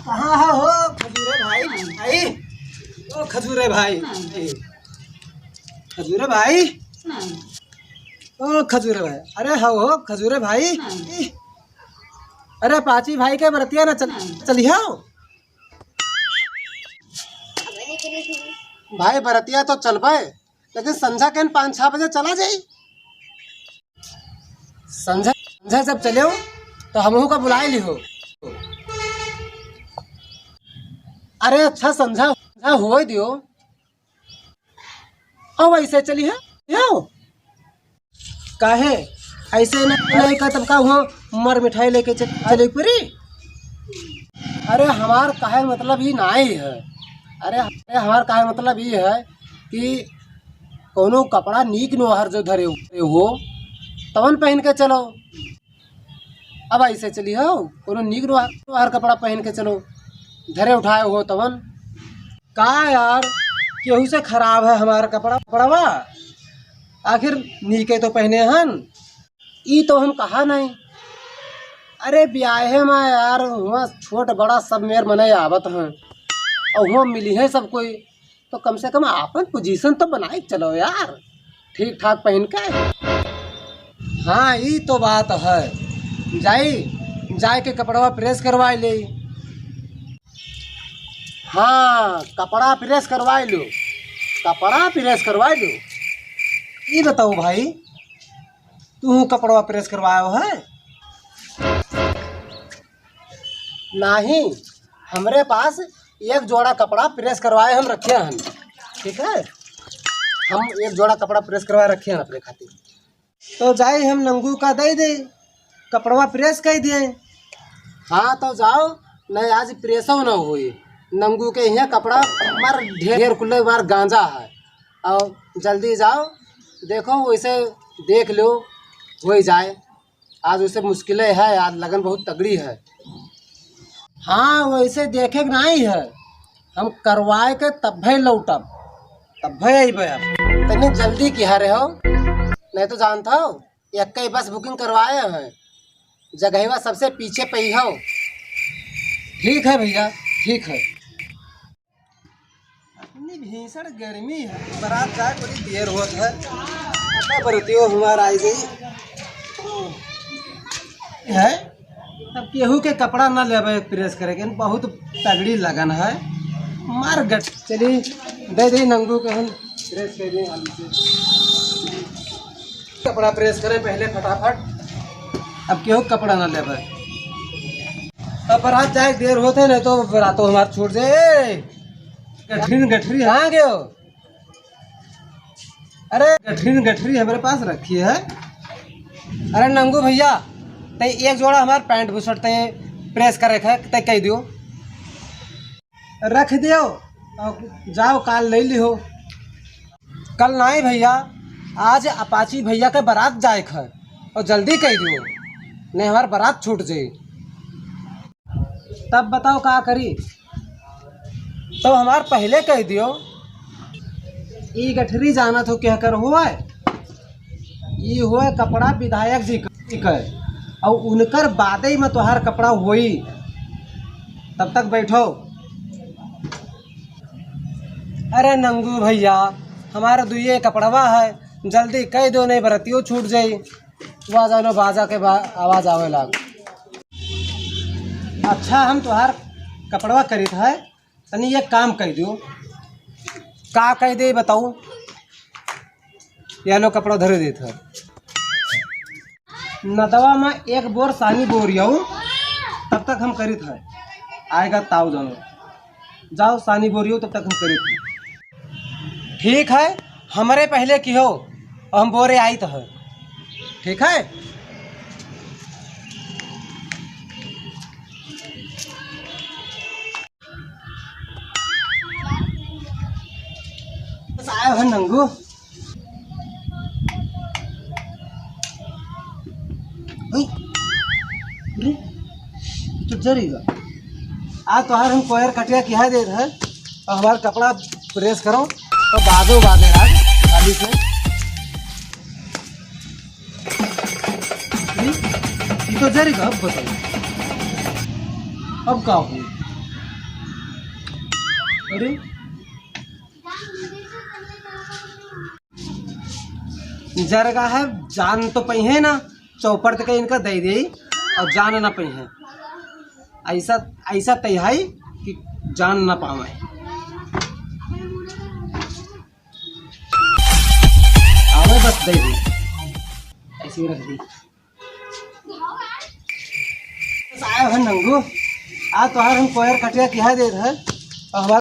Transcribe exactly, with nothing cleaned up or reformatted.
कहाँ है हो खजूरे भाई? भाई, ओ खजूरे भाई, खजूरे भाई, ओ खजूरे भाई, अरे हो हो खजूरे भाई, अरे पाची भाई के बरतिया ना चल, चलिहो। भाई बरतिया तो चलबे, लेकिन संझा के पाँच छः बजे चला जाई। संझा, संझा जब चले हो तो हमहू का बुलाए लिहो। अरे अच्छा संझा, संझा होए दियो। अब ऐसे चली है यो। काहे ऐसे न-, नहीं का तब का हुआ मर मिठाई लेके च-, चले पूरी। अरे हमार काहे मतलब ई नाई है। अरे, अरे हमार काहे मतलब ई है कि कौनो कपड़ा नीक नोहर जो धरे हो, तवन पहन के चलो। अब ऐसे चली हो, कौनो नीक नोहर, नोहर कपड़ा पहन के चलो, धरे उठाए हो तवन। का यार, केहू से खराब है हमार कपड़ा, कपड़वा? आखिर नीके तो पहने हन। ई तो हम कहा नहीं। अरे ब्याहे मा यार, हुआ छोट बड़ा सब मेर मने आवत हैं, और हुआ मिली है सब कोई, तो कम से कम आपन पोजीशन तो बनाए के चलो यार, ठीक ठाक पहन के। हाँ, ई तो बात है। जाई, जाए के कपड़वा प्रेस करवाए ले। हाँ, कपड़ा प्रेस करवाए लो, कपड़ा प्रेस करवाए लो। ई बताओ भाई, तू कपड़वा प्रेस करवायो है? नाही, हमरे पास एक जोड़ा कपड़ा प्रेस करवाए हम रखे हन, ठीक है, हम एक जोड़ा कपड़ा प्रेस करवाए रखे हन अपने खातिर। तो जाई हम नंगू का दे दे, कपड़वा प्रेस कर दिए। हाँ तो जाओ, नहीं आज प्रेसो न होई, नंगू के यहाँ कपड़ा मार ढेर कुल्ले मार गांजा है। और जल्दी जाओ, देखो वैसे देख लो, हो ही जाए। आज उसे मुश्किलें है, आज लगन बहुत तगड़ी है। हाँ, वैसे देखे के नहीं है, हम करवाए के तब्बे लौटब, तब्बे अइबे अब। तनी जल्दी किहा रहे हो, नहीं तो जानत हो, एक ही बस बुकिंग करवाए हैं, जगहवा सबसे पीछे पे ही हो। ठीक है भैया, ठीक है। इतनी भीषण गर्मी है, बारात जाए बड़ी देर होत है। अब बरतियो हमार आई गई है, तब केहू के कपड़ा ना लेबे प्रेस करे के, बहुत तगड़ी लगन है। मार गट, चली दे दे नंगू के हम प्रेस कर दे हाली से। कपड़ा प्रेस करे पहले फटाफट, अब केहू कपड़ा ना लेबे। अब बारात जाए के देर होते नहीं तो बारातो हमार छूट जाए। गठरी न गठरी, हाँ गयो। अरे गठरी न गठरी हमरे पास रखी है। अरे नंगू भैया, तै एक जोड़ा हमार पैंट बुशर्ट तै प्रेस करे के है, तै कह दियो। रख दियो, और जाओ काल ले लिहो। कल नाई भैया, आज अपाची भैया के बारात जाए के है, और जल्दी कह दियो, नहीं हमार बारात छूट जाई। तब बताओ का करी? तो हमार पहले कह दियो, ई गठरी जानत हो केहकर होए? ई होए कपड़ा विधायक जी के, और उनकर बादे में तोहार कपड़ा होई। तब तक बैठो। अरे नंगू भैया, हमारा दुइये कपड़वा है, जल्दी कह दो, नहीं बरतियो छूट जाई। बाजा लो, बाजा के बा-, आवाज आवे लाग। अच्छा, हम तोहार कपड़वा करित है, तनी एक काम कह दियो। का कह दे बताऊ? या लो कपड़ा धरे देत है। नदवा में एक बोर सानी बोरियाऊ, तब तक हम करित है। आएगा ताऊ जानो। जाओ सानी बोरियो, तब तक हम करित है। ठीक है, हमरे पहले किहो, हम बोरे आइत है। ठीक है। बस आयो है नंगू। ओए, अरे, ये तो जरेगा। आज तोहार हम कोयर कटिया किहा देत है, और हमार कपड़ा प्रेस करो, तो बादो बादे आज, खाली से। अरे, ये तो जरेगा, अब बताओ, अब का हो? अरे, जरगा है, जान तो पइहे ना, चौपट के इनका दे दे और जान ना पइहे। ऐसा, ऐसा तय है कि जान ना पावे। आवे बस दे दे, ऐसे ही रख दी। आए हैं नंगू, आज तोहार हम कोयर कटिया किहा देत है, और हमार